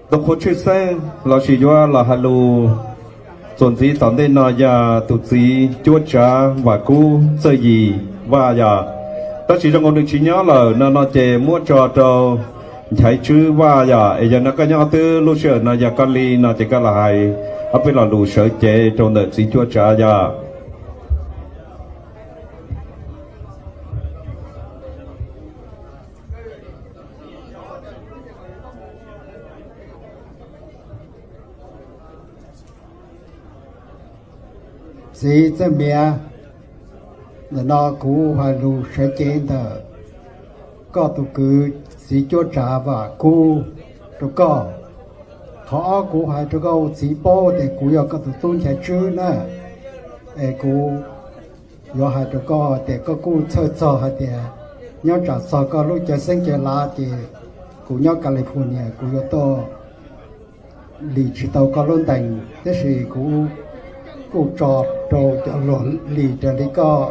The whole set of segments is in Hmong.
Tus qhua tshwj xeeb lossis yuav los hais lus txuas ntxiv tom ntej no yog tus txiv cuab tsav Vam Kub Txawj Yim Vaj yom. Tab sis zoo nkaus nws tsis nyob lawm no no ces muab tso rau Nchaiv Tswb Vaj yom. Es yog no koj nyob twb lub sij hawm no yog koj li no ces koj los hais ob peb lo lus sawv cev rau ntawm txiv cuab tsav yom. Txiv Txawj Miav, ntawm no kuv hais lus sawv cev ntawm koj tus kwv txiv cuab tsav Vam Kub rau koj. Qhov ob kuv hais rau koj ua txiv paub tias kuv yog koj tus tub Nchaiv Tswb na, es kuv yuav hais rau koj tias koj kuj txhawj txog hais tias nyob tsam txog koj lub caij xeeb caij lav ces kuv nyob California kuv yuav tuaj lim tsis tau koj lub ntees, tab sis kuv kuj tso rau cov luag lim raws li koj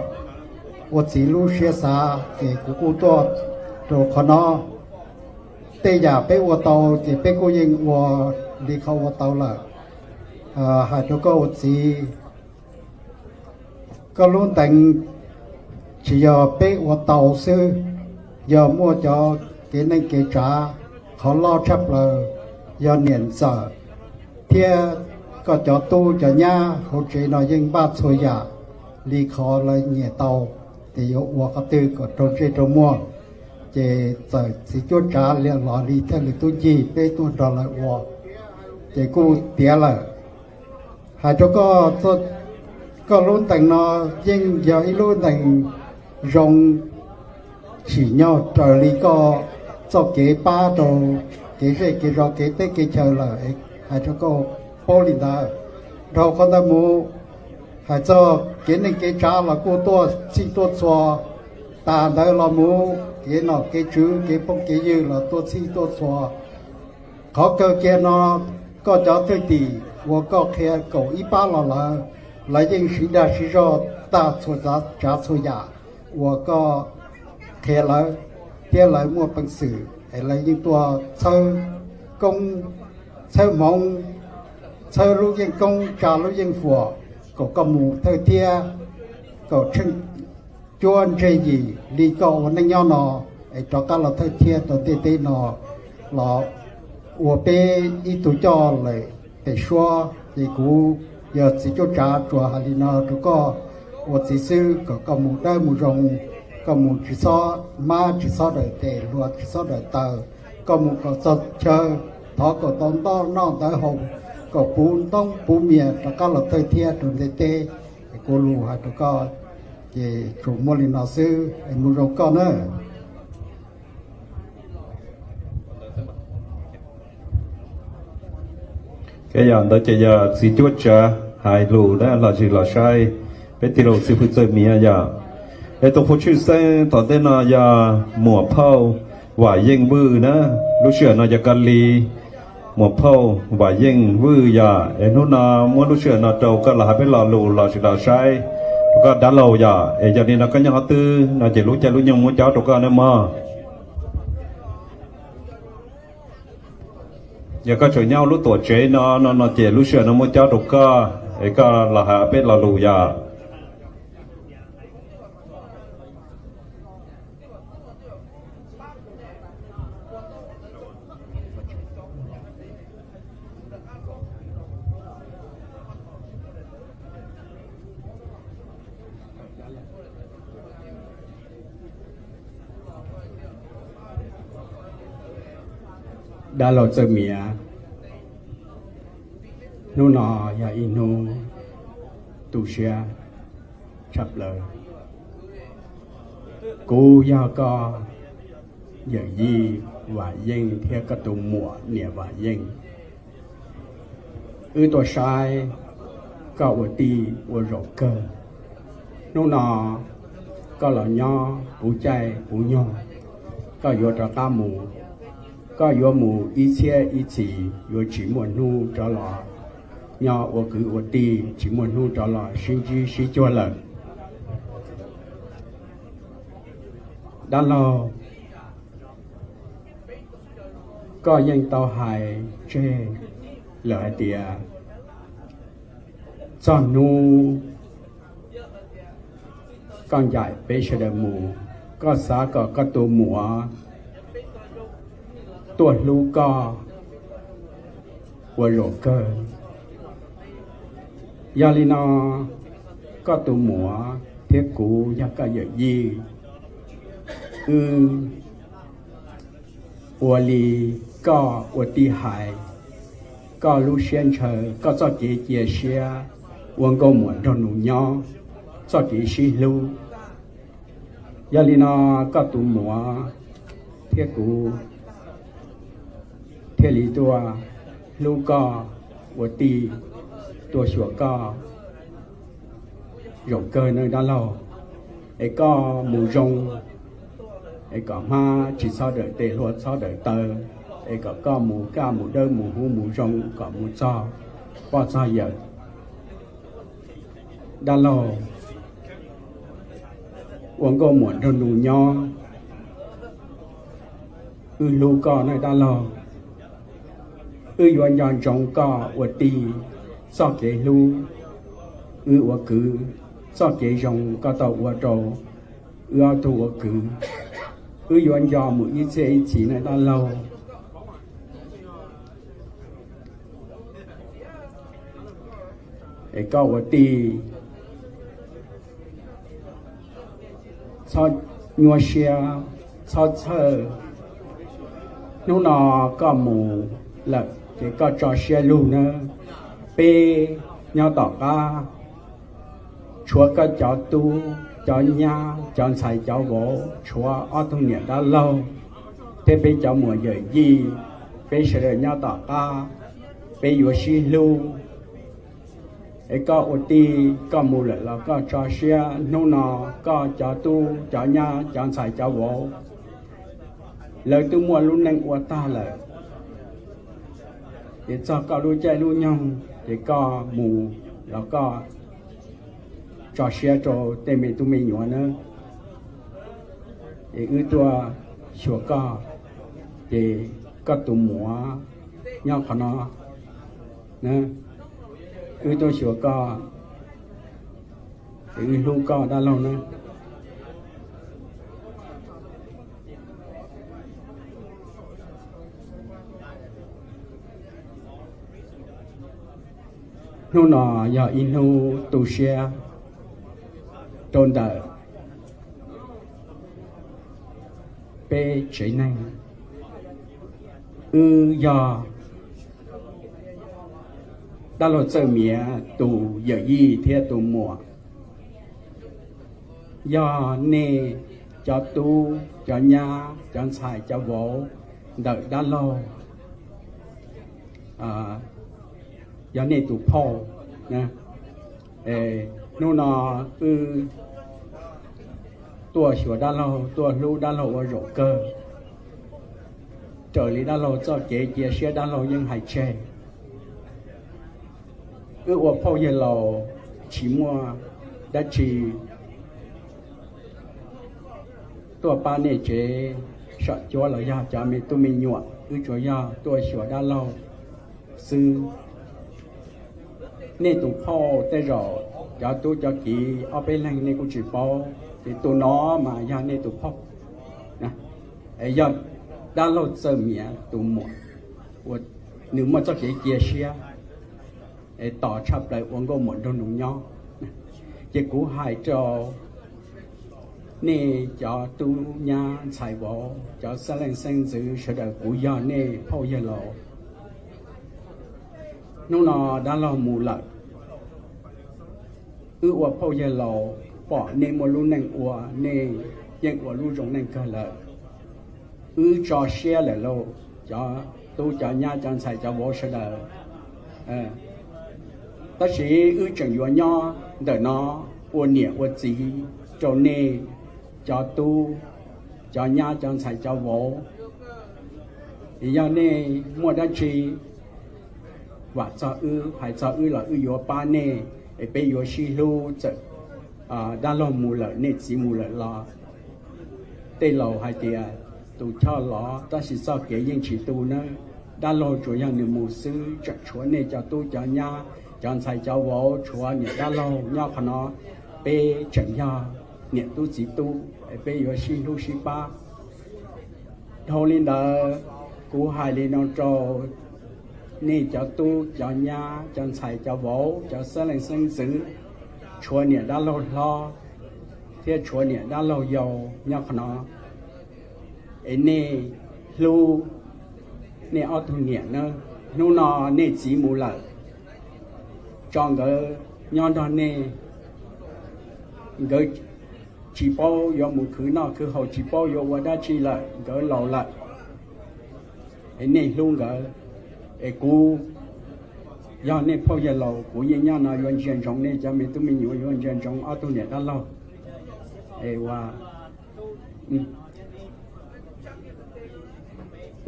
ua txiv lub siab xav, ces kuv kuj tuaj rau qhov no. Tej yam peb ua tau ces peb kuj yeej ua li qhov ua tau lawm. Hais rau koj ua txiv, koj lub ntees tsis yog peb ua tau xwb, yog muaj cov kev neej kev tsav, qhov loj tshaj plaws yog niam ntxawm thiab koj cov tub cov nyab hauv tsev no yeej npaj txhua yam li qhov lawv nyiam tau, ces yuav ua qhov twg kom raug ntsej raug muag. Ces txawm txiv cuab tsav li los li thiaj li tub ncig peb tuaj nrog lawv ua, ces kuj tiav lawm. Hais rau koj, koj lub ntees no yeej yog ib lub ntees zoo tsim nyog raws li koj txoj kev pab rau kev zej kev zos kev teb kev chaw lawm, hais rau koj paub li ntawd. Dhau qhov ntawd mus, hais txog kev neej kev tsav los kuj tuaj txhij tuaj txhua, tas ntawd los mus kev nom kev tswv kev phooj kev ywg los tuaj txhij tuaj txhua. Qhov kawg kiag no, koj cov thwj tim uas koj qhia kaum ib pab los lawm, lawv yeej siv dag siv zog tag txhua tsav txhua yam uas koj qhia lawv, thiab lawv muaj peev xwm es lawv yeej tuaj txhawb koob, txhawb hmoov, txhawb lub yeej koob tsa lub yeej fuam, kom koj mus thawj thiab kom tsheej cuab ntseg yim li koj ua neej nyob no, es rov qab los thawj thiab rau ntiaj teb no los ua peb ib tug coj lawm pem suab. Ces kuv yog txiv cuab tsav tsuas hais li no rau koj ua txiv xwb, kom koj mus dawb mus zoo, koj mus tsis txhob mab tsis txhob daws tes, hluas tsis txhob daws taw, koj mus kom txog chaw, thov kom tau ntau noj ntau haus, kom puv ntoob puv mias rov qab los thawj thiab rau ntiaj teb. Kuv lus hais rau koj ces tsuas muaj li no xwb, es mus zoo koj na. Yog ntawd ces yog txiv cuab tsav hais lus na, los sis los saib peb tij laug xib hwb Txawj Miav yom. Es tus qhua tshwj xeeb tom ntej no yog muam phauj Vam Yeej Vwj na, lub sij hawm no yog koj li muam phauj Vam Yeej Vwj yom. Es hnub no muab lub sij hawm no rau koj los hais peb lo lus los sis los saib rau koj dab laug yom. Es yog li no koj nyob qhov twg no ces lub caij lub nyoog muab cob rau koj nawb mog. Yog koj tseem nyob lub tuam tsev no no no ces lub sij hawm no muab cob rau koj, es koj los hais peb lo lus yom. Dab laug Txawj Miav, hnub no yog ib hnub tu siab tshaj plaws. Kuv yog koj yawm yij Vam Yeej thiab koj tus muam niam Vam Yeej. Wb tuaj saib koj ua tij ua zaum kawg. Hnub no koj los nyob puv caij puv nyoog, koj yuav rov qab mus. Koj yuav mus ib txhiab ib txhis, yuav tsis muaj hnub rov los nyob ua kwv ua tij, tsis muaj hnub rov los sib ntsib sib cuag lawm. Dab laug, Koj yeej tau hais tseg lawm hais tias txog hnub koj ncaim peb sawv daws mus, koj xav kom koj tus muam tuaj hlub koj ua zaum kawg. Yog li no, koj tus muam thiab kuv yog koj yawm yij, wb ua li koj ua tij hais, koj lub siab ntshaw, koj txoj kev cia siab ua nkauj muam nraug nus nyob, txoj kev sib hlub. Yog li no, koj tus muam thiab kuv thiaj li tuaj hlub koj ua tij, tuaj xyuas koj zaum kawg nawb dab laug. Es koj mus zoo, es kom hmab tsis txhob dawm tes, hlua txhob dawm taw, es kom koj mus kaj mus dawb mus huv mus zoo, kom mus txog poj txog yawm. Dab laug ua nkauj muam nraug nus nyob, wb hlub koj nawb dab laug. Wb yuav nco ntsoov koj ua tij txoj kev hlub, wb ua kwv txoj kev zoo koj tau ua rau wb ob tug ua kwv. Wb yuav nco mus ib txhiab ib txhis nawb dab laug. Es koj ua tij txhob nyuaj siab, txhob txhawj. Hnub no koj mus lawm ces koj tso siab lug nawb. Peb nyob tom qab, tshuav koj cov tub cov nyab cov ntxhais cov vauv, tshuav ob tug niam dab laug thiab peb cov muam yawm yij, peb sawv daws nyob tom qab, peb yuav sib hlub. Es koj ua tij koj mus lawm los koj tso siab, hnub no koj cov tub cov nyab cov ntxhais cov vauv lawv twb muaj lub neej ua tag lawm. Ces txog koj lub caij lub nyoog ces koj mus los koj tso siab rau tej me tub me nyuam nawb. Ces wb tuaj xyuas koj, ces koj tus muam nyob qhov no. Wb tuaj xyuas koj, ces wb hlub koj dab laug nawb. Hnub no yog ib hnub tu siab rau ntawm peb tsev neeg. Wb yog dab laug Txawj Miav tus yawm yij thiab tus muam, yog nej cov tub cov nyab cov ntxhais cov vauv ntawm dab laug, yog nej tus phauj. Hnub no wb tuaj xyuas dab laug, tuaj hlub dab laug ua zaum kawg. Raws li dab laug txoj kev cia siab dab laug yeej hais tseg, wb ua phauj yawg laus tsis muaj dab tsi tuaj pab nej tsev saum cuab los yog cov me tub me nyuam, wb tsuas yog tuaj xyuas dab laug xwb. Nej tus phauj tej zaum cov tub cov kiv ob peb leeg nej kuj tsis paub, ces tus no mas yog nej tus phauj, yog dab laug Txawj Miav tus muam, uas nws muaj txoj kev cia siab es tos tshaj plaws ua nkauj muam nraug nus nyob. Ces kuv hais rau nej cov tub nyab ntxhais vauv, cov xeeb leej xeeb ntxwv sawv daws, kuv yog nej phauj yawg laus. Hnub no dab laug mus lawm, wb ua phauj yawg laus pom nej muaj lub neej ua, nej yeej ua lub zoo neej kawg lawm. Wb tso siab lawm lauj, cov tub cov nyab cov ntxhais cov vauv sawv daws. Tab sis wb tseem yuav nyob ntawm no ua niam ua txiv rau nej cov tub cov nyab cov ntxhais cov vauv. Yog nej muaj dab tsi vam txog wb, hais txog wb los wb yuav pab nej, es peb yuav sib hlub. Txawm dab laug mus lawm, nej txiv mus lawm los tej laus hais tias tus choj los, tab sis txoj kev yeej tsis tu nawb. Dab laug tsuas yog nws mus xwb, tseem tshuav nej cov tub cov nyab, cov ntxhais cov vauv, tshuav niam dab laug nyob qhov no. Peb tseem yog niam tub txiv tub, peb yuav sib hlub sib pab. Dhau li ntawd, kuv hais li no rau nej cov tub cov nyab, cov ntxhais cov vauv, cov xeeb leej xeeb ntxwv, tshuav niam dab laug hlob thiab tshuav niam dab laug yau nyob qhov no, es nej hlub nej ob tug niam nawb. Hnub no nej txiv mus lawm, tso nkawd nyob nrog nej. Nkawd tsis paub yuav mus khwv noj khwv haus, tsis paub yuav ua dab tsi lawm, nkawd laus lawm. Es nej hlub nkawd, es kuv yog nej phauj yawg laus, kuv yeej nyob no yuav ntsia ntsoov nej cov me tub me nyuam, yuav ntsia ntsoov ob tug niam dab laug. Es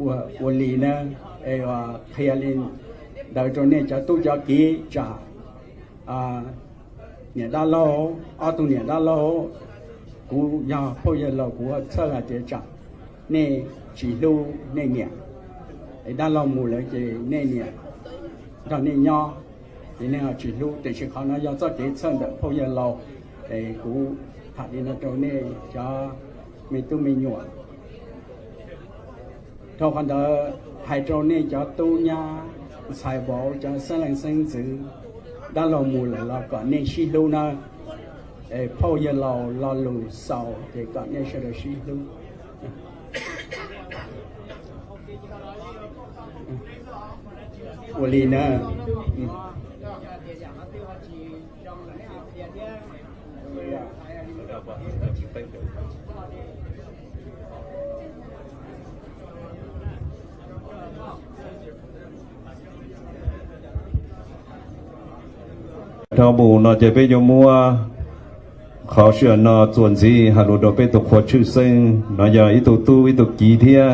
ua, ua li na, es qhia li ntawd rau nej cov tub cov kiv tsam niam dab laug, ob tug niam dab laug, kuv yog phauj yawg laus kuv txhawj hais tias tsam nej tsis hlub nej niam. Es dab laug mus lawm ces nej niam nrog nej nyob, ces nej ho tsis hlub. Tiam sis qhov no yog txoj kev txhawj ntawm phauj yawg laus, es kuv tham li no rau nej cov me tub me nyuam. Dhau qhov ntawd hais rau nej cov tub nyab ntxhais vauv, cov xeeb leej xeeb ntxwv, dab laug mus lawm los kom nej sib hlub nawb. Es phauj yawg laus lo lus xaus ces kom nej sawv daws sib hlub. Ua li na. Dhau mus no ces peb yuav muab qhov sij hawm no txuas ntxiv hais lus rau peb tus qhua tshwj xeeb no yog ib tug tub ib tug kiv thiab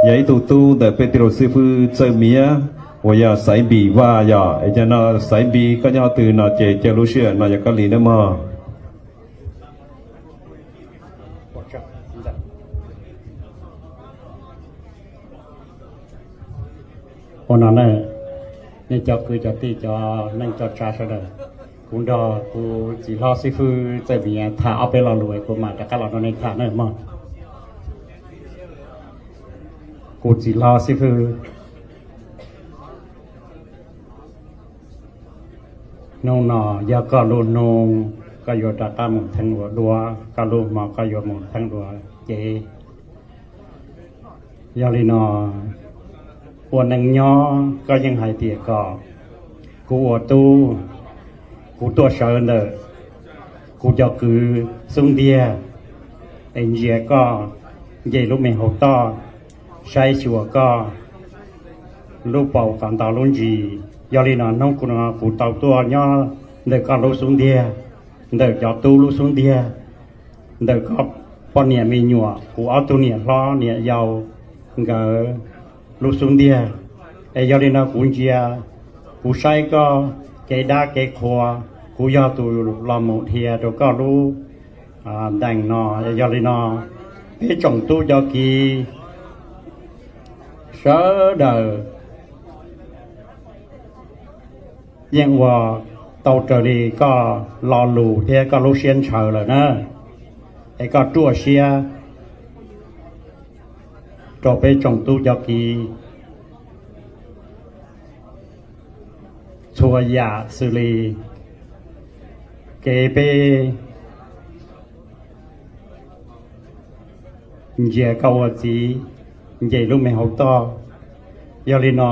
yog ib tug tub ntawm peb tij laug xib fwb Txawj Miav uas yog Xaiv Npis Vaj yom. Es cov no Xaiv Npis koj nyob twg no ces caw lub sij hawm no yog koj li nawb mog. Ua no na, nej cov kwv cov tij cov neej cov tsav sawv daws, kuv nrog kuv txiv hlob xib fwb Txawj Miav tham ob peb lo lus kuv mam rov qab los nrog nej tham na mog. Kuv txiv hlob xib fwb, hnub no yog koj lub hnub koj yuav rov qab mus theej dua duab, koj lub hmo koj yuav mus theej dua cev. Yog li no, ua neej nyob koj yeej hais tias kom kuv ua tub, kuv tuaj sawv ntawm kuv cov kwv xub ntiag, es ntsia koj nce lub me hauv toj, saib xyuas koj lub paus kom nto lub ntsis. Yog li no hnub no kuv tau tuaj nyob ntawm koj lub xub ntiag, ntawm cov tub lub xub ntiag, ntawm koj poj niam me nyuam, kuv ob tug niam hlob niam yau nkawd lub xub ntiag. Es yog li no kuv ntsia, kuv saib koj kev dab kev qhua, kuv yog tus los mus dhia rau koj lub ntees no. Yog li no, peb tsoom tub cov kiv sawv daws yeej ua tau raws li koj lo lus thiab koj lub siab ntshaw lawm na. Es koj ruaj siab rau peb tsoom tub cov kiv txhua yam xws li kev peb ntsia koj ua txiv nce lub me hauv toj. Yog li no,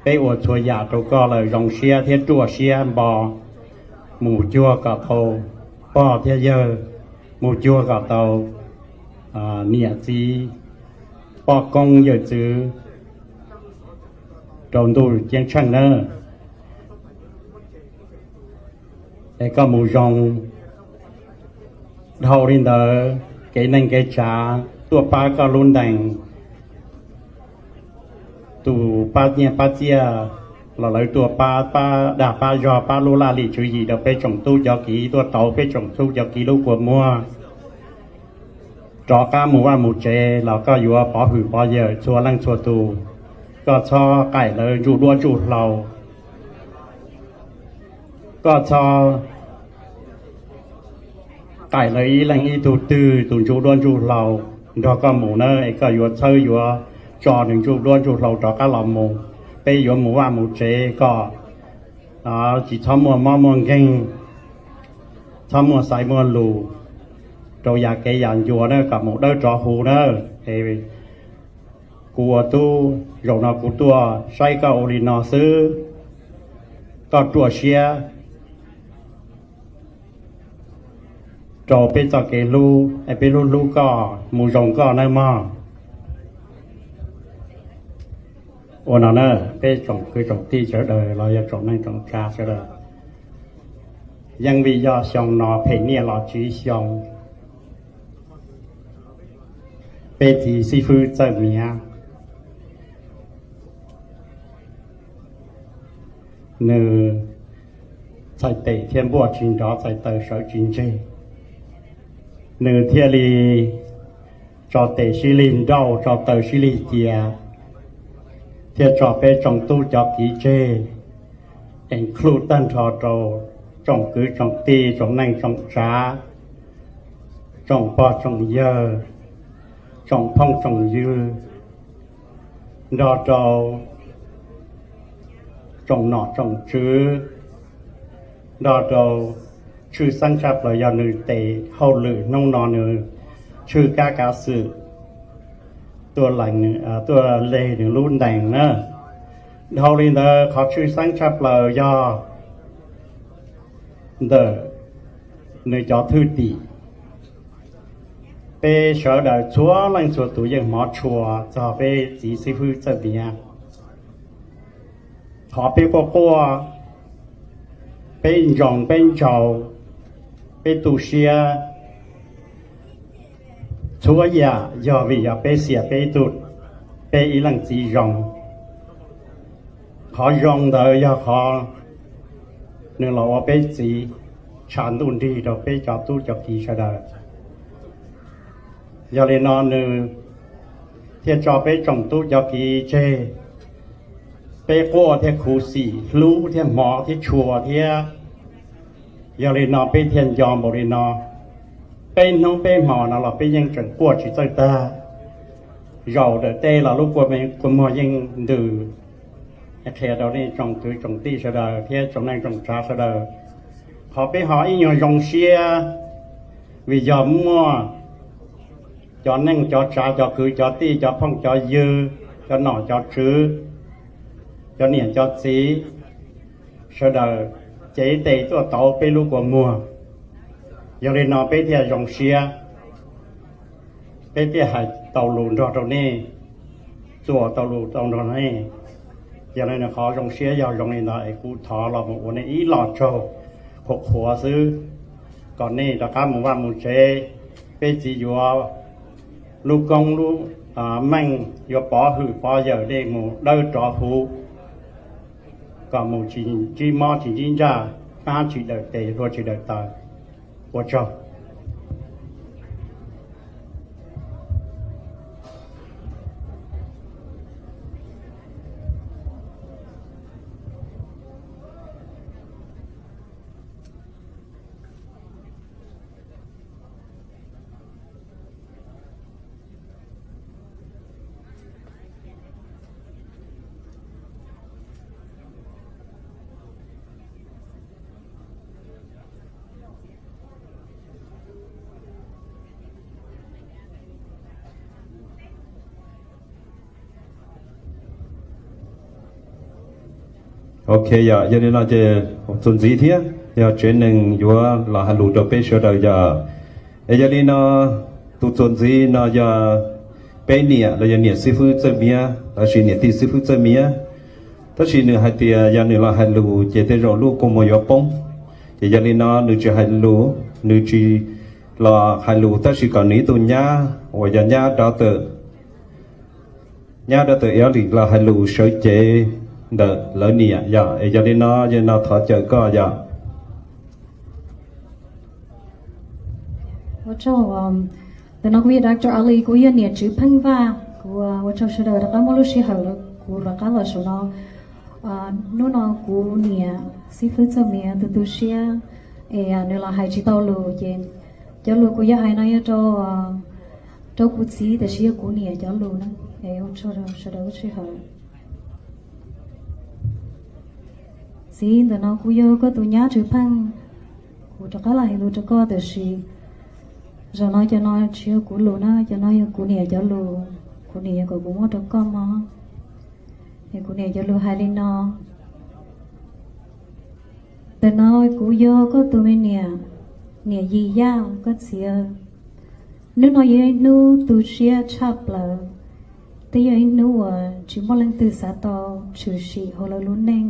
peb ua txhua yam rau koj lawm zoo siab thiab ruaj siab npo, mus cuag kom tau pog thiab yawg, mus cuag kom tau niam txiv, poj koob yawm txwv rau ntuj ceeb tsheej nawb. Es koj mus zoo. Dhau li ntawd, kev neej kev tsav tuaj pab koj lub ntees, tus pab nyiaj pab txiaj los lawv tuaj pab, pab dag pab zog, pab lub laj lim tswv yim rau peb tsoom tub cov kiv, tuaj tau peb tsoom tub cov kiv lub kua muag. rov qab mus vaj mus tsev los koj yuav pov hwm pov yawm txhua leej txhua tus. Koj txhob qaim lawv ntsuj duab ntsuj hlauv. Koj txhob qaim lawv ib leeg ib tug twg tus ntsuj duab ntsuj hlauv nrog koj mus na, es koj yuav txhawb yuav tso nws ntsuj duab ntsuj hlauv rov qab los mus. Peb yuav mus vaj mus tsev kom tsis txhob muaj mob muaj nkeeg, txhob muaj xaiv muaj lus rau yam kev yam ncua na, kom mus dawb rov huv na. Es kuv ua tub zaum no kuv tuaj saib koj ua li no xwb, koj ruaj siab rau peb txoj kev hlub, peb hlub hlub koj mus zoo koj nawb mog. Ua no na, peb tsoom kwv tsoom tij sawv daws los yog tsoom neej tsoom tsav sawv daws, yeej vim yog xyoo no phem niaj los tsiv xyoo, peb txiv xib fwb Txawj Miav nws txhais tes thiab npuaj tsis nrov, txhais taw sawv tsis ntseg, nws thiaj li tso tes sib lig nrauj, tso taw sib lig cia, thiaj tso peb tsoom tub cov kiv tseg, include tag nrho rau tsoom kwv tsoom tij, tsoom neej tsoom tsav, tsoom pog tsoom yawg, tsoom phooj tsoom ywg, nrog rau tsoom nom tsoom tswv, nrog rau tshwj xeeb tshaj plaws yog nws tes hauj lwm hnub no nws tshwj kab kav xwm tuaj leg nws lub ntees na. Dhau li ntawd qhov tshwj xeeb tshaj plaws yog ntawm nws cov thwj tim. Peb sawv daws txhua leej txhua tus yeej hmov tshua txog peb txiv xib fwb Txawj Miav. Qhov peb quaj quaj, peb ntsoog peb ntsaug, peb tu siab, txhua yam yog vim yog peb xiam peb ib tug, peb ib leej txiv zoo. Qhov zoo ntawd yog qhov nws los ua peb txiv tshav ntuj nrig rau peb cov tub cov kiv sawv daws. Yog li no nws thiaj tso peb tsoom tub cov kiv tseg, peb quaj thiab khuv xim, hlub thiab hmov thiab tshua thiab. Yog li no peb thiaj nco npaum li no. Peb hnub peb hmo no los peb yeej tseem quaj tsis txawj tag. Zaum ntawm tej los lub kua muag yeej ntws. Qhia rau nej tsoom kwv tsoom tij sawv daws thiab tsoom neej tsoom tsav sawv daws, qhov peb ho ib nyuag zoo siab vim yog muaj cov neej cov tsav, cov kwv cov tij, cov phooj cov ywg, cov nom cov tswv, cov niam cov txiv sawv daws cev tes tuaj tauv peb lub kua muag. Yog li no peb thiaj zoo siab, peb thiaj hais tau lus nrog rau nej, txuas tau lus tau nrog nej. Yog li no qhov zoo siab yog zoo li ntawd es kuv thov los mus ua nej ib lo tsaug qhuav qhuav xwb, kom nej rov qab mus vaj mus tsev. Peb txiv yuav lub koob lub meej, yuav pov hwm pov yawm nej mus dawb rov huv, kom mus tsis ntsib mob tsis ntsib ntsaj, hmab tsis dawm tes hlua tsis dawm taw. Ua tsaug. Ok, yog li no ces txuas ntxiv thiab yog tsev neeg yuav los hais lus rau peb sawv daws yog, es yog li no tus txuas ntxiv no yog peb niam los yog niam xib fwb Txawj Miav lossis niam tij xib fwb Txawj Miav, tab sis nws hais tias yog nws los hais lus ces tej zaum lub kua muag yuav poob. Ces yog li no nws tsis hais lus, nws tsis los hais lus, tab sis kom nws ib tug nyab uas yog nyab dov tawm, nyab dov tawm Iab Lim los hais lus sawv cev ntawm lawv niam yog. Es yog li no, yog li no thov caw koj yog. Ua tsaug, Ntawm no kuv yog Doctor Ali, kuv yog niam Tswv Pheej Vaj. Kuv ua tsaug sawv daws rov qab muaj lub sij hawm kuv rov qab los saum no. Hnub no kuv niam xib fwb Txawj Miav tu tu siab es nws los hais tsis tau lus ces cov lus kuv yuav hais no yog rau, rau kuv txiv tiam sis yog kuv niam cov lus na. Es ua tsaug sawv daws lub sij hawm. Txiv, ntawm no kuv yog koj tus nyab Tswv Pheej. Kuv rov qab los hais lus rau koj tiam sis zaum no cov no tsis yog kuv lus na, cov no yog kuv niam cov lus. Kuv niam yuav kom kuv muab rau koj mog. Es kuv niam cov lus hais li no: Ntawm no kuv yog koj tus me niam, niam Yis Yaj, koj txiv. Hnub no yog ib hnub tu siab tshaj plaws, twb yog ib hnub uas tsis muaj leej twg xav tau tshwm sim hauv lawv lub neej.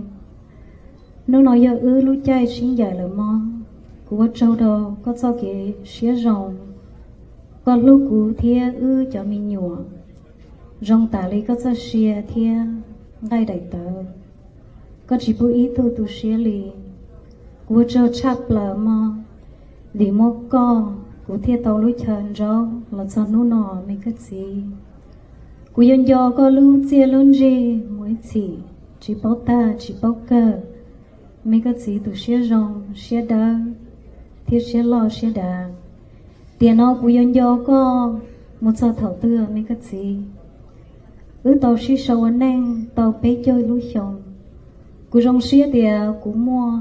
Hnub no yog wb lub caij sib ncaim lawm mog. Kuv ua tsaug rau koj txoj kev siab zoo, koj hlub kuv thiab wb cov me nyuam zoo tas li koj txoj sia thiab nqaij daim tawv. Koj tsis pub ib tug tu siab li. Kuv ua tsaug tshaj plaws mog, vim muaj koj kuv thiaj tau lub chaw nraug los txog hnub no me koj txiv. Kuv yuav nco koj lub txiaj lub ntsig mus ib txhis tsis paub tag tsis paub kawg, me koj txiv tus siab zoo siab dawb thiab siab loj siab dav. Tiam no kuv yuav nco koj mus txog thaum twg me koj txiv? Wb tau sib sau ua neej tau peb caug lub xyoo. Kuv zoo siab tias kuv muaj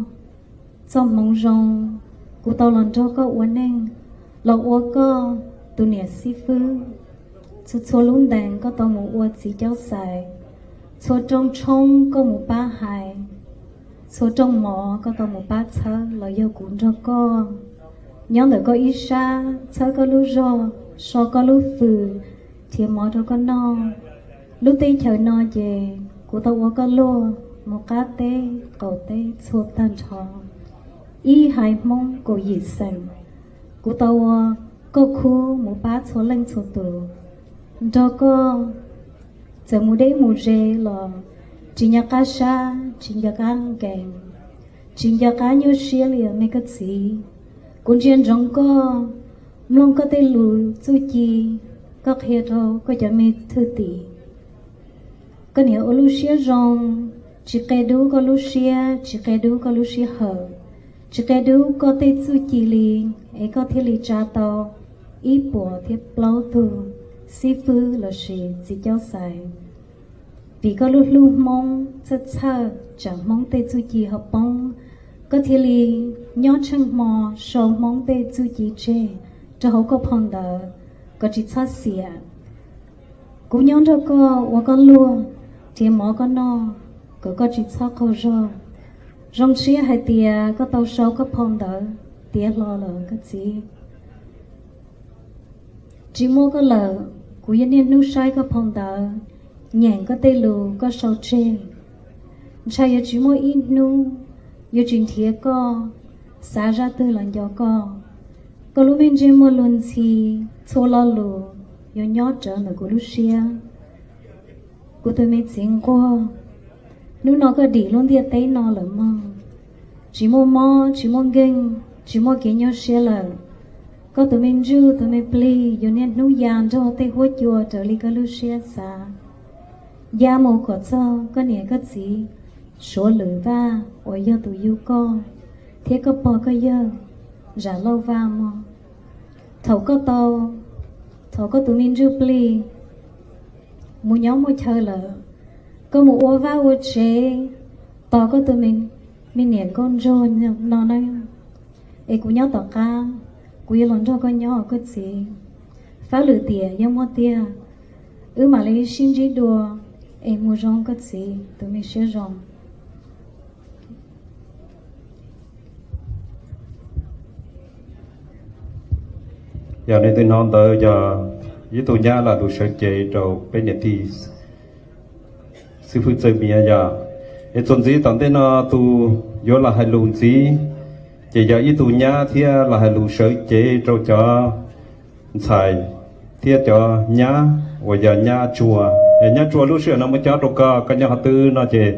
txoj hmoov zoo, kuv tau los nrog koj ua neej, los ua koj tus niam xib fwb. Txhua txhua lub ntees koj tau mus ua txiv caub xais, txhua rooj tshoob koj mus pab hais, txhua rooj mov koj tau mus pab txhawb los yog kuv nrog koj nyob ntawm koj ib sab txhawb koj lub zog, so koj lub fws, nrhiav mov rau koj noj. Lub teb chaws no ces kuv tau ua koj luag mus qab teb qaum teb txhua tag nrho. Ib haiv Hmoob kaum yim xeem, kuv tau ua koj khub mus pab txhua leej txhua tus, nrog koj txawm mus deb mus ze los tsis nco qab sab tsis nco qab nkees, tsis nco qab nyuaj siab li me koj txiv. Kuv ntsia ntsoov koj, mloog koj tej lus txuj ci koj qhia rau koj cov me thwj tim. Koj niam ua lub siab zoo, tsis qia dub koj lub siab, tsis qia dub koj lub sij hawm, tsis qia dub koj tej txuj ci li, es koj thiaj li tsa tau ib puas thiab plaub tug xib fwb lossis txiv caub xais. Vim koj lub hlub Hmoob txhawj txhawj tsam Hmoob tej txuj ci ho poob, koj thiaj li nyob tsheej hmo sau Hmoob tej txuj ci tseg rau hauv koj phau ntawv kom tsis txhob xiam. Kuv nyob nrog koj ua koj luag, nrhiav mov koj noj kom koj tsis txhob qaug zog. Zoo siab hais tias koj tau sau koj phau ntawv tiav hlo lawm koj txiv. Tsis muaj koj lawm, kuv yeej niaj hnub saib koj phau ntawv, nyeem koj tej lus koj sau tseg. Ntshai yuav tsis muaj ib hnub yuav tsis nrhiav koj, xav zaj twg los nco koj. Koj lub me ntsej muag luag ntxhi, txhua lo lus yuav nyob rawv ntawm kuv lub siab. Kuv tus me txiv nquag, hnub no koj dim lub ntiaj teb no lawm mog. Tsis muaj mob tsis muaj nkeeg, tsis muaj kev nyuaj siab lawm. Koj tus me ntsuj tus me plig yuav niaj hnub ya nrog tej huab cua raws li koj lub siab xav, ya mus kom txog koj niam koj txiv Suav Lwm Vaj uas yog tus yug koj thiab koj pog koj yawg Zam Lauj Vaj mog. Thaum koj tau, thaum koj tus me ntsuj plig mus nyob muaj chaw lawm, koj mus ua vaj ua tsev tos koj tus me niam nkauj ntsuag no na. Es kuv nyob tom qab, kuv yuav los nrog koj nyob os koj txiv. Fab lwm tiam yeej muaj tiag, wb mam li sib ntsib dua. Es mus zoo koj txiv, tus me siab zoo. Yog nej twb hnov ntawd yog ib tug nyab lam lus sawv cev rau peb niam tij xib fwb Txawj Miav yom. Es txuas ntxiv tom ntej no tus yuav los hais lus ntxiv ces yog ib tug nyab thiab los hais lus sawv cev rau cov ntxhais thiab cov nyab uas yog nyab Tsua. Es nyab Tsua, lub sij hawm no muab cob rau koj, koj nyob qhov twg no ces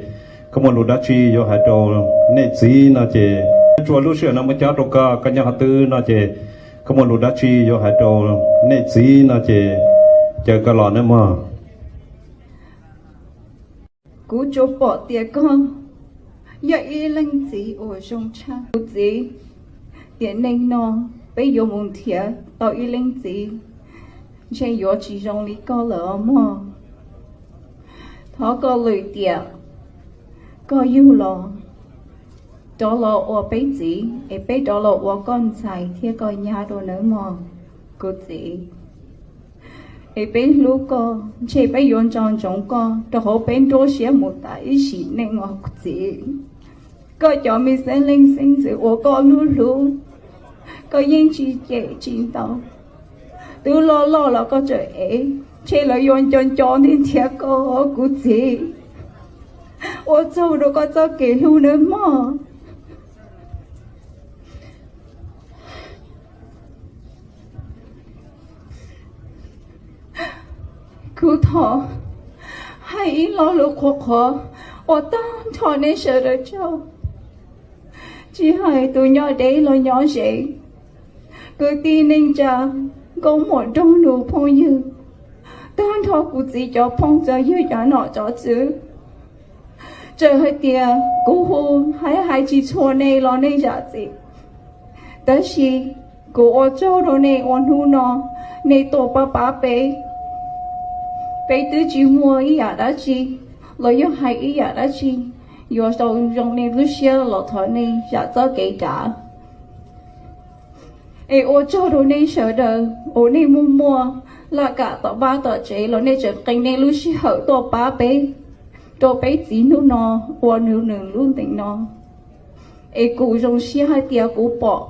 koj muaj lus dab tsi yuav hais rau nej txiv no ces, nyab Tsua, lub sij hawm no muab cob rau koj, koj nyob qhov twg no ces Koj muaj lus dab tsi yuav hais rau nej txiv no ces caw koj los nawb mog. Kuv tsuas pom tias koj yog ib leej txiv uas zoo tshaj. Kuv txiv, tiam neej no peb yuav mus nrhiav tau ib leej txiv ntshe yuav tsis zoo li koj lawm os mog. Thov koj lwm tiam koj yug los rov los ua peb txiv es peb rov los ua koj ntxhais thiab koj nyab dua nawb mog kuv txiv. Es peb hlub koj, ntshe peb yuav nco ntsoov koj rau hauv peb nruab siab mus tas ib sim neej os kuv txiv. Koj cov me xeeb leej xeeb ntxwv uas koj hlub hlub, koj yeej tsis cem tsis ntaus. Twb loj loj los koj tseem ev, ntshe lawv yuav nco nco ntiag nrhiav koj os kuv txiv. Ua tsaug rau koj txoj kev hlub nawb mog. Kuv thov hais ib lo lus qhuav qhuav ua tag nrho nej sawv daws tsaug, tsis hais tus nyob deb los nyob ze, kwv tij neej tsa, nkauj muam nraug nus phooj ywg, tag nrho kuv txiv cov phooj cov ywg cov nom cov tswv. Txawm hais tias kuv hu hais hais tsis txhua nej los nej zam txim, tab sis kuv ua tsaug rau nej uas hnub no nej tuaj pab pab peb. Peb twb tsis muaj ib yam dab tsi los yog hais ib yam dab tsi yuav tau zoo nej lub siab los thov nej zam txoj kev dav. Es ua tsaug rau nej sawv daws uas nej muaj muaj laj kam tom vaj tom tsev los nej tseem qee nej lub sij hawm tuaj pab peb, rau peb txiv hnub no ua nws nws lub ntees no. Es kuv zoo siab hais tias kuv pom,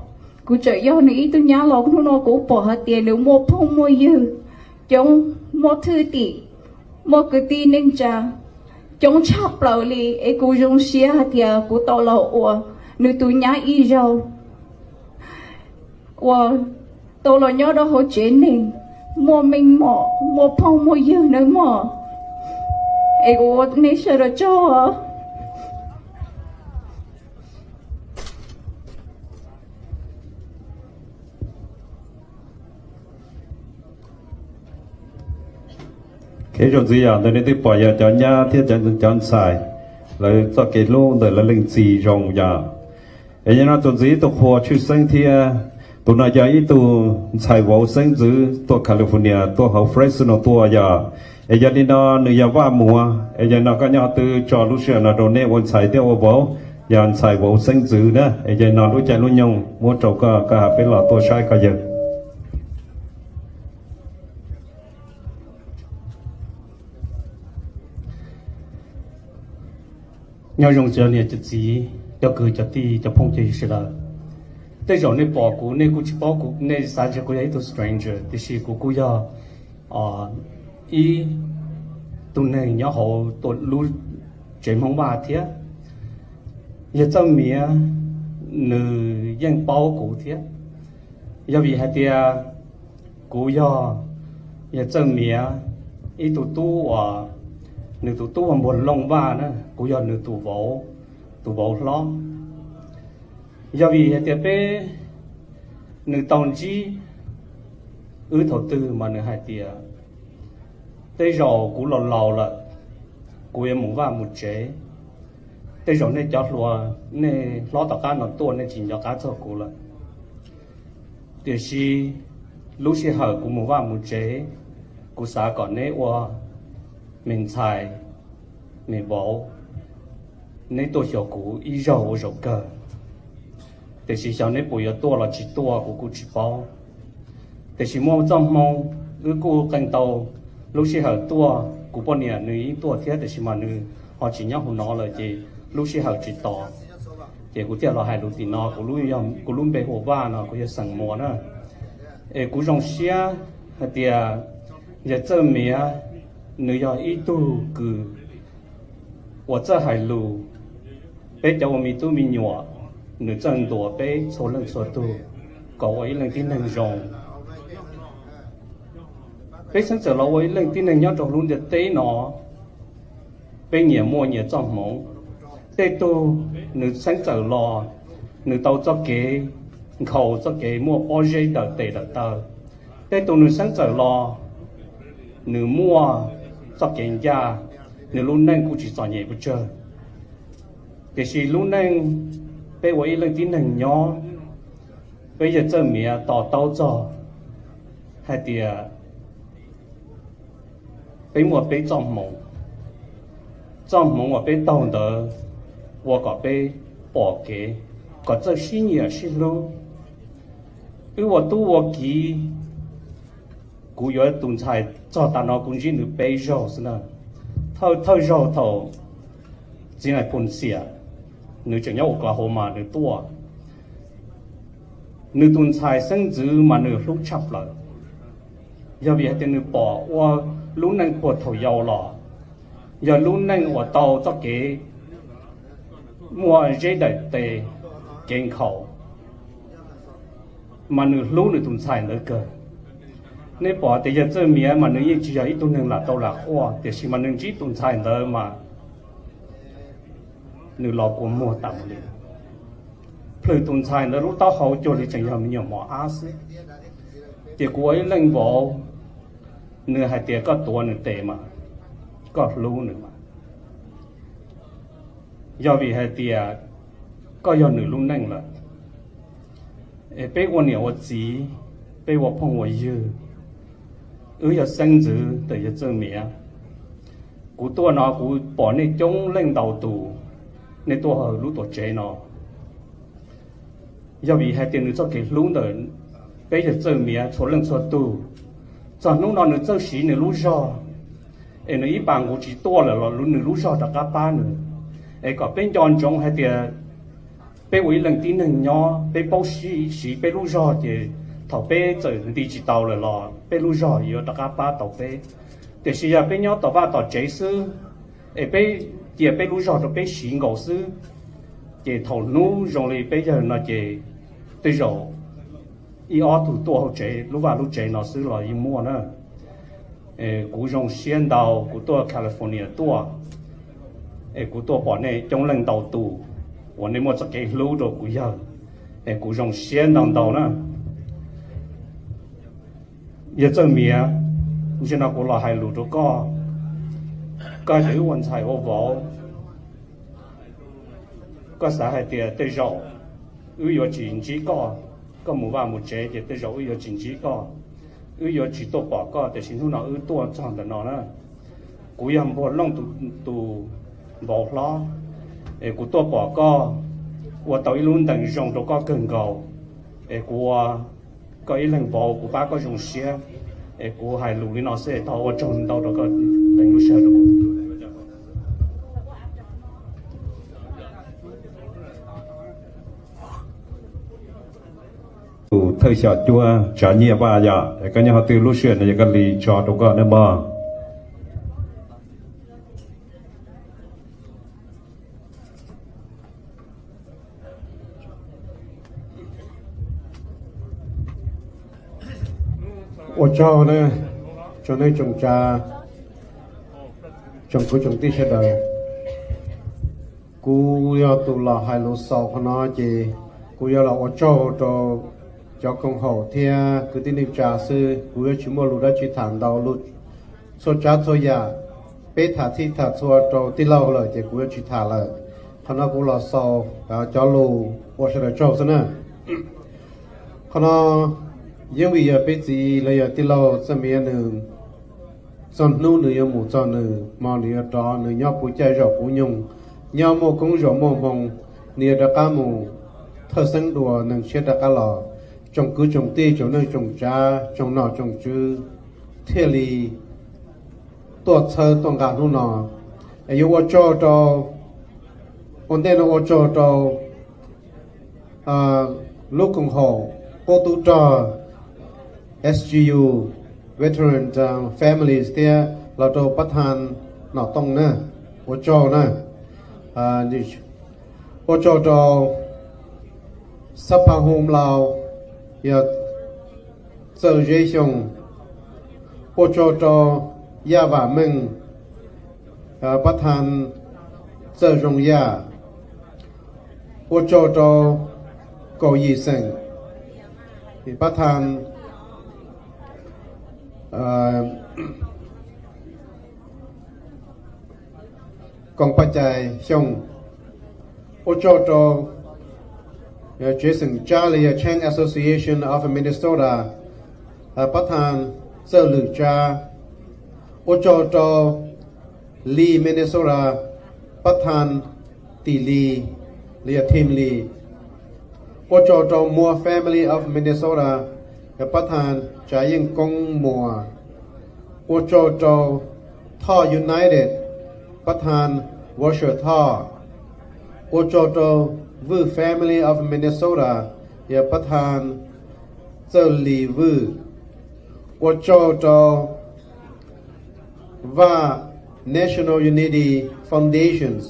kuv tseem yog nws ib tug nyab los hnub no kuv pom hais tias nws muaj phooj muaj ywg coob, muaj thwj tim, muaj kwv tij neej tsa coob tshaj plaws li. Es kuv zoo siab hais tias kuv tau los ua nws tus nyab ib zaug, uas tau los nyob rau hauv tsev neeg, muaj meej mom muaj phooj muaj ywg nawb mog. Es kuv ua nej sawv daws tsaug. Kev zoo ntxiv yog ntawm nej twb pom yog cov nyab thiab cov ntxhais lawv txoj kev hlub ntawm lawv leej txiv zoo yog. Es yog no tus ntxiv tus qhua tshwj xeeb thiab, tus no yog ib tug ntxhais vauv xeeb ntxwv tuaj California tuaj hauv Fresno tuaj yog. Es yog li no nws yog Vaj Muas, es yog no koj nyob twb tso lub sij hawm no rau nej ua ntxhais thiab ua vauv, yog ntxhais vauv xeeb ntxwv na. Es yog no lub caij lub nyoog muab rau koj, koj hais peb los tuaj saib koj yawg. Nyob zoo cov niam cov txiv, cov kwv cov tij, cov phooj cov ywg sawv daws. Tej zaum nej pom kuv nej kuj tsis paub kuv, nej xav tias kuv yog ib tug stranger, tiam sis kuv kuj yog ib tug neeg nyob hauv tuam lub tsev Hmoob Vaj thiab. Yawg Txawj Miav nws yeej paub kuv thiab, yog vim hais tias kuv yog Yawg Txawj Miav ib tug tub uas, nws tus tub uas npuag looj vaj na, kuv yog nws tus vauv, tus vauv hlob. Yog vim hais tias peb, nws tau ntsib wb thaum twg mas nws hais tias, tej zaum kuv los laus lawm, kuv yuav mus vaj mus tsev, tej zaum nej cov hluas, nej hlob tom qab no tuaj nej tsis nco qab txog kuv lawm. Tiam sis lub sij hawm kuv mus vaj mus tsev, kuv xav kom neb ua me ntxhais me vauv, neb tuaj xyuas kuv ib zaug ua zaum kawg. Tiam sis xyov neb puas yuav tuaj los tsis tuaj kuv kuj tsis paub. Tiam sis muaj txoj hmoo, wb kuj qee tau lub sij hawm tuaj, kuv poj niam nws yeej tuaj thiab tiam sis mas nws ho tsis nyob hauv no lawm ces lub sij hawm tsis tos. Ces kuv thiaj los hais lus tim no, kuv lub npe hu ua Vaj no, kuv yog xeem Muas na. Es kuv zoo siab hais tias Yawg Txawj Miav nws yog ib tug kws uas txawj hais lus, peb cov ua me tub me nyuam, nws txawj ntuas peb txhua leej txhua tug kom ua ib leej tib neeg zoo. Peb xeeb txawm los ua ib leej tib neeg nyob rau lub ntiaj teb no, peb nyias muaj nyias txoj hmoov. Tej tug nws xeeb txawm los, nws tau txoj kev nkhaus txoj kev muaj pob zeb dawm tes dawm taw. Tej tus nws xeeb txawm los, nws muaj txoj kev ncaj, nws lub neej kuj tsis txom nyem pes tsawg. Tiam sis lub neej peb ua ib leej tib neeg nyob, peb yawg Txawj Miav to taub txog hais tias peb muaj peb txoj hmoov, txoj hmoov uas peb taug ntawd ua kom peb pom kev, kom txawj sib nyiam sib hlub. Wb ua tub ua kiv, kuv yuav tus ntxhais txog tav no kuv ntsib nws peb zaug xwb na. Thawj thawj zaug thaum txiv nais phum xiam, nws tseem nyob Oklahoma nws tuaj. Nws tus ntxhais xeeb ntxwv mas nws hlub tshaj plaws, yog vim hais tias nws pom ua lub neej puag thaum yau los, yog lub neej uas tau txoj kev muaj zeb dawm tes, kev nkhaus, mas nws hlub nws tus ntxhais ntawd kawg. Nej pom tias yawg Txawj Miav mas nws yeej tsis yog ib tug neeg lam tau lam quaj, tiam sis mas nws ntsib tus ntxhais ntawd mas nws los kua muag tas mus li. Plhws tus ntxhais ntawd lub taub hau cuag li tseem yog me nyuam mos ab xwb. Ces kuv ua ib leej vauv, nws hais tias koj tuav nws tes mas koj hlub nws mas, yog vim hais tias koj yog nws lub neej lawm. Es peb ua niam ua txiv, peb ua phooj ua ywg, wb yog xeeb ntxwv ntawm yawg Txawj Miav. Kuv tuaj no kuv pom nej coob leej ntau tus, nej tuaj hauv lub tuam tsev no, yog vim hais tias nws txoj kev hlub ntawm peb yawg Txawj Miav txhua leej txhua tug. Txog hnub no nws txawj siv nws lub zog, es nws ib pas nqus tsis tuaj lawm los nws lub zog rov qab pab nws. Es kom peb nco ntsoov hais tias peb ua ib leej tib neeg nyob, peb paub siv peb lub zog ces thaum peb txawm nti tsis tau lawm los peb lub zog yuav rov qab pab tau peb. Tiam sis yog peb nyob tom vaj tom tsev xwb, es peb cia peb lub zog rau peb siv nkaus xwb, ces thaum hnub zoo li peb yawg no ces tej zaum ib ob tug tuaj hauv tsev, lub vaj lub tsev no xwb los yeej muaj na. Kuv zoo siab ntau kuv tuaj California tuaj, es kuv tuaj pom nej coob leej ntau tus uas nej muaj txoj kev hlub rau kuv yawg, es kuv zoo siab ntau ntau na. Yawg Txawj Miav, ntsia no kuv los hais lus rau koj, koj hais tias wb ua ntxhais ua vauv, koj xav hais tias tej zaum wb yuav tsis ntsib koj, koj mus vaj mus tsev ces tej zaum wb yuav tsis ntsib koj, wb yuav tsis tuaj pom koj, tiam sis hnub no wb tuaj txog ntawm no na. Kuv yog Npuag Looj tus vauv hlob, es kuv tuaj pom koj ua tau ib lub ntees zoo rau koj kawg nkaus, es kuv ua koj ib leeg vauv kuv pab koj zoo siab, es kuv hais lus li no xwb es thov ua tsaug ntau rau koj teev lub sij hawm rau kuv. Tus thawj xyom cuab Tsav Nyiaj Vaj yom, es koj nyob qhov twg lub sij hawm no yog koj li tso rau koj nawb mog. Ua tsaug na, tsoom neej tsoom tsav, tsoom kwv tsoom tij sawv daws. Kuv yog tus los hais lus xaus qhov no ces kuv yuav los ua tsaug rau cov koom haum thiab kwv tij neej tsa xwb, kuv yuav tsis muaj lus dab tsi tham ntau. Lus txhua tsav txhua yam peb tham txhij tham txhua rau tij laug lawm ces kuv yuav tsis tham lawm. Qhov no kuv los xaus cov lus ua sawv daws tsaug xwb na. Qhov no yeej vim yog peb txiv los yog tij laug Txawj Miav nws txog hnub nws yuav mus txog nws hmo nws yuav rov, nws nyob puv caij zaum puv nyoog, nyob muaj koob zaum muaj hmoo, nws yuav rov qab mus thawj xeeb dua neeg tshiab rov qab los. Tsoom kwv tsoom tij tsoom neej tsoom tsav tsoom nom tsoom tswv thiaj li tuaj txhawb tuaj nqa hnub no. Es yuav ua tsaug rau, ua ntej no ua tsaug rau lub koom haum qub tub rog S G U, Veteran Families thiab los rau Pab Thas Nom Tooj na, ua tsaug na. Ua tsaug rau Xab Pha Hoo Mlaus, yog Txawj Zeb Xyooj, ua tsaug rau Yaj Vam Meej, Pab Thas Txawj Zoo Yaj, ua tsaug rau Kaum Yim Xeem, Pab thaj koom paj cai xyoo, ua tsaug rau tsev xeem Tsab li yog Chan Association of Minnesota, pab thaj Txawj Lwm Tsab, ua tsaug rau Lee Minnesota, pab thaj Tim Lis li yog Tim Lis, ua tsaug rau Moore Family of Minnesota, yog pab thaj Tsav Yeej Koob Muas, ua tsaug rau Thoj United, pab thaj Washer Thoj, ua tsaug rau Vwj Family of Minnesota, yog pab thaj Txawj Lis Vwj, ua tsaug rau Vaj National Unity Foundations,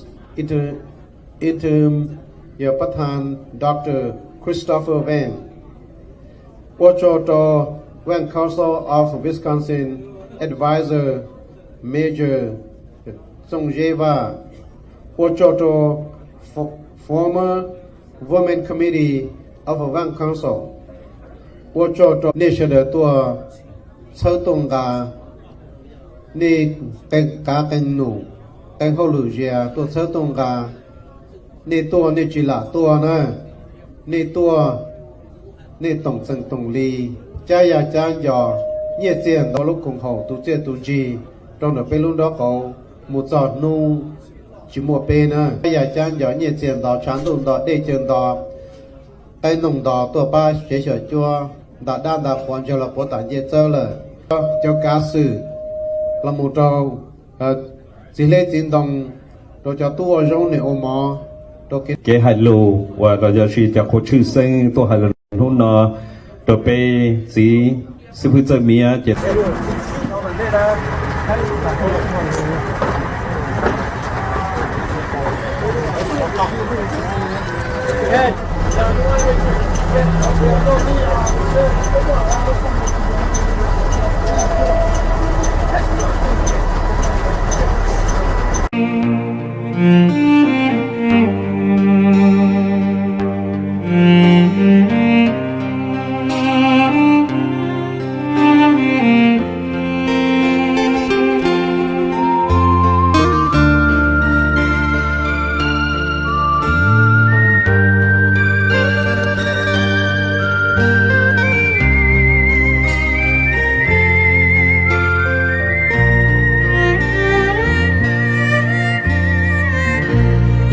interim, yog pab thaj Doctor Christopher Van, ua tsaug rau Vaj Council of Wisconsin Advisor Major Txooj Zeb Vaj, ua tsaug rau former Women Committee of Vaj Council, ua tsaug rau nej sawv daws tuaj txhawb tuaj nqa nej qee kav qee num, qee hauj lwm zias tuaj txhawb tuaj nqa. Nej tuaj nej tsis lam tuaj na, nej tuaj nej toom txeem toom li, cab yaj cab nco, nyiaj txiag ntau lub koom haum tus txiaj tus ntsig rau ntawm peb lub nrob qaum mus txog hnub tsis muaj peb na. Cab yaj cab nco, nyiaj txiag nto, tshav ntuj nto, dej cawv nto, qe noog nto tuaj pab tsev xyom cuab, nta dab nta qhuav ntsaws los quav tam ncej txawb lawm. Cov kav xwm los mus rau txiv hleb txiv ntoo, rau cov tub ua zaub neeg ua mov, rau kev hais lus uas los yog sis cov qhua tshwj xeeb tuaj hais lus hnub no rau peb txiv xib hwb Txawj Miab ces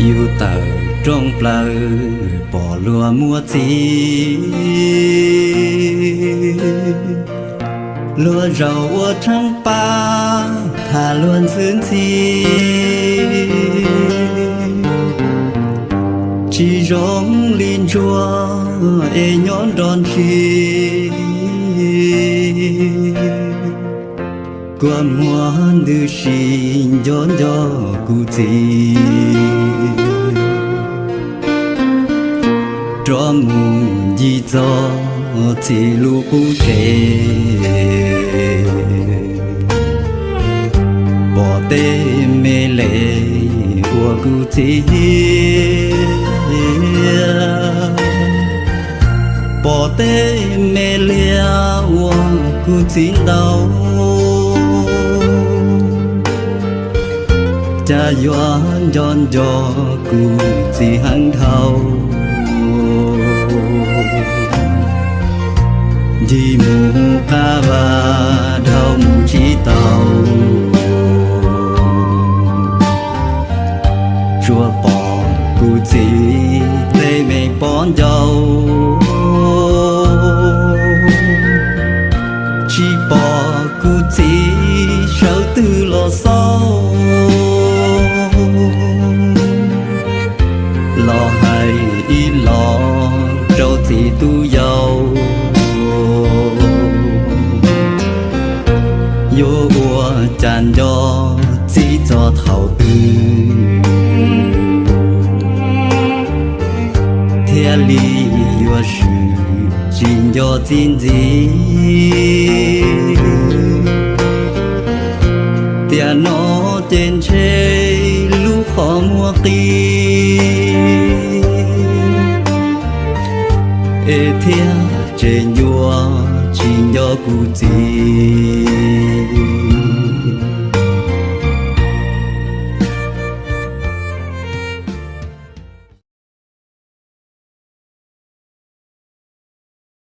Yus tawm rooj plaws pom luag muaj txiv, luag zaum ua tsheeb pab tham luag ntxhwb ntxhi. Tsis zoo li ntsuag es nyob nrog ntshis, kua muag ntws si nco nco kuv txiv. Rov mus ncig txog txiv lub qub tsev, pom tej me le uas kuv txiv hiam, pom tej me liaj uas kuv txiv ntaus, cas yuav nco nco kuv txiv heev dhau. Ncig mus qab vaj dhau mus tsis tau, tsuas pom kuv txiv tej me pob ncau, tsis pom kuv txiv sawv twg los xauj, los hais ib los rau txiv tub yau, yuav ua cas nco txiv txog thaum twg, thiaj li yuav swm tsis nco txiv ntxiv. Tiam no ces ntshe lub qhov muag qis, es thiaj tseem yuav nco kuv txiv.